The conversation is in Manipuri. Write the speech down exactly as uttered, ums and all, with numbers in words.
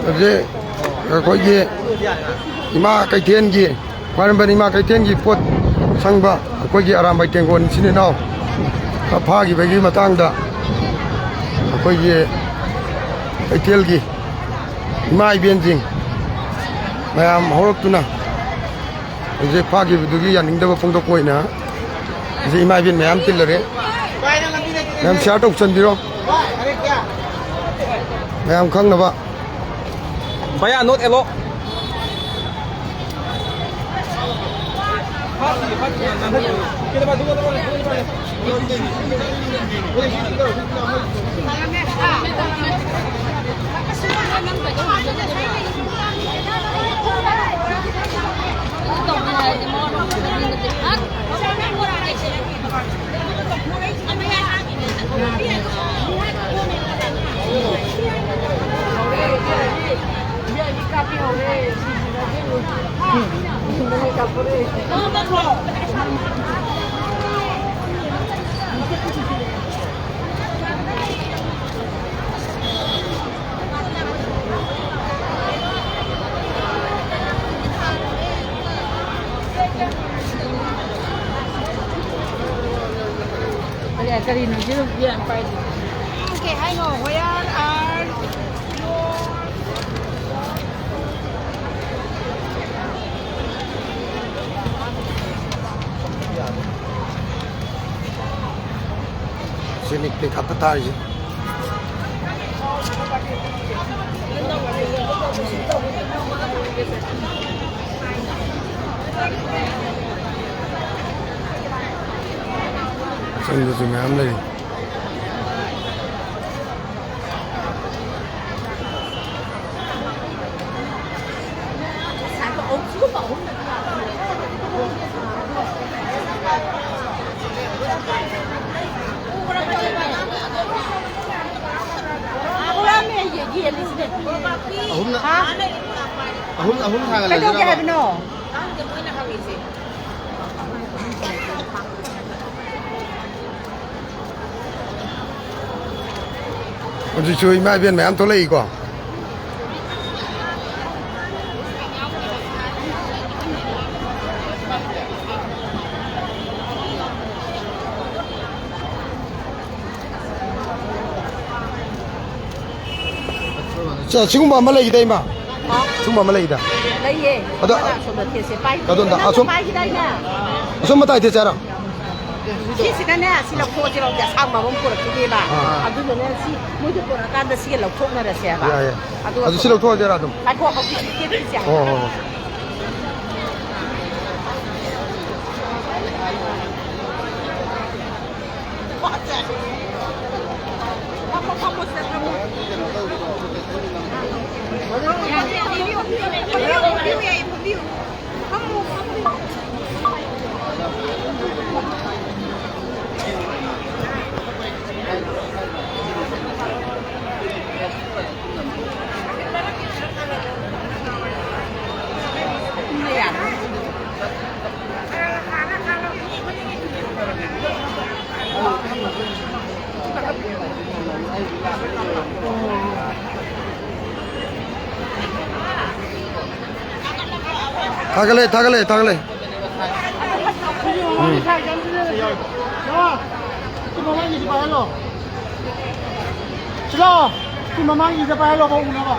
ꯍꯧꯖꯤꯛ ꯑꯩꯈꯣꯏꯒꯤ ꯏꯃꯥ ꯀꯩꯊꯦꯜꯒꯤ, ꯈ꯭ꯋꯥꯏꯔꯝꯕꯟ ꯏꯃꯥ ꯀꯩꯊꯦꯜꯒꯤ ꯄꯣꯠ ꯁꯪꯕ ꯑꯩꯈꯣꯏꯒꯤ ꯑꯔꯥꯝꯕꯥꯏ ꯇꯦꯡꯒꯣꯟ ꯏꯆꯤꯟ ꯏꯅꯥꯎ ꯐꯥꯈꯤꯕꯒꯤ ꯃꯇꯥꯡꯗ ꯑꯩꯈꯣꯏꯒꯤ ꯀꯩꯊꯦꯜꯒꯤ ꯏꯃꯥ ꯏꯕꯦꯟꯁꯤꯡ ꯃꯌꯥꯝ ꯍꯧꯔꯛꯇꯨꯅ ꯍꯧꯖꯤꯛ ꯐꯥꯈꯤꯕꯗꯨꯒꯤ ꯌꯥꯅꯤꯡꯗꯕ ꯐꯣꯡꯗꯣꯛꯄ ꯑꯣꯏꯅ ꯍꯧꯖꯤꯛ ꯏꯃꯥ ꯏꯕꯦꯟ ꯃꯌꯥꯝ ꯇꯤꯜꯂꯔꯦ꯫ ꯃꯌꯥꯝ ꯁꯤꯌꯥꯔ ꯇꯧꯁꯟꯕꯤꯔꯣ꯫ ꯃꯌꯥꯝ ꯈꯪꯅꯕ꯫ Bhaiya, not allow. ꯀꯔꯤꯅꯣ ꯁꯤ ꯌꯥꯝ ꯄꯥꯏ? ꯀꯩ ꯍꯥꯏꯅꯣ? Where are your ꯁꯤꯅꯤ ꯄ꯭ꯂꯦꯠ ꯍꯥꯞꯄ ꯇꯥꯔꯤꯁꯦ꯫ ꯑꯆꯪꯕꯁꯨ ꯃꯌꯥꯝ ꯂꯩ꯫ ꯑꯍꯨꯝꯅ, ꯑꯍꯨꯝ, ꯑꯍꯨꯝ ꯊꯥꯡꯒꯠꯂꯁꯤꯔꯕ? ꯀꯩꯗꯧꯒꯦ ꯍꯥꯏꯕꯅꯣ? ꯍꯧꯖꯤꯛꯁꯨ ꯏꯃꯥ ꯏꯕꯦꯟ ꯃꯌꯥꯝ ꯊꯣꯛꯂꯛꯏꯀꯣ꯫ ꯁꯤꯒꯨꯝꯕ ꯑꯃ ꯂꯩꯈꯤꯗ, ꯏꯃꯥ꯫ ꯁꯤꯒꯨꯝꯕ ꯑꯃ ꯂꯩꯈꯤꯗ꯫ ꯂꯩꯌꯦ꯫ ꯑꯗꯣ ꯑꯁꯣꯝꯗ ꯊꯦꯠꯁꯦ꯫ ꯄꯥꯏ-, ꯑꯗꯣꯝꯗ, ꯅꯪꯅ ꯑꯁꯣꯝ-, ꯄꯥꯏꯈꯤꯗꯥꯏꯅꯦ? ꯑꯁꯣꯝ ꯃꯇꯥꯏ ꯊꯦꯠꯁꯦ ꯍꯥꯏꯔꯣ? ꯁꯤꯁꯤꯗꯅꯦ, ꯁꯤ ꯂꯧꯊꯣꯛꯑꯁꯤꯔꯣ? ꯑꯁꯥꯡꯕ ꯑꯃ ꯄꯨꯔꯛꯈꯤꯒꯦꯕ꯫ ꯑꯥ꯫ ꯑꯗꯨꯒꯅꯦ, ꯁꯤ ꯃꯣꯏꯗ ꯄꯨꯔꯛꯑꯀꯥꯟꯗ ꯁꯤꯒ ꯂꯧꯊꯣꯛꯅꯔꯁꯦꯕ꯫ ꯌꯥꯏ, ꯌꯥꯏ꯫ ꯑꯗꯨꯒ ꯑꯗꯨ ꯁꯤ ꯂꯧꯊꯣꯛꯑꯁꯤꯔꯥ ꯑꯗꯨꯝ? ꯉꯥꯏꯈꯣ, ꯍꯧꯖꯤꯛ ꯊꯦꯠꯈꯤꯁꯦ꯫ ꯍꯣꯏ, ꯍꯣꯏ, ꯍꯣꯏ꯫ ꯊꯥꯒꯠꯂꯦ, ꯊꯥꯒꯠꯂꯦ, ꯊꯥꯒꯠꯂꯦ꯫ ꯎꯝ꯫ ꯁꯤ ꯃꯃꯥꯡꯒꯤꯁꯤ ꯄꯥꯏꯍꯜꯂꯣ꯫ ꯁꯤ ꯂꯥꯛꯑꯣ꯫ ꯁꯤ ꯃꯃꯥꯡꯒꯤꯁꯤꯗ ꯄꯥꯏꯍꯜꯂꯣꯕ, ꯎꯅꯕ꯫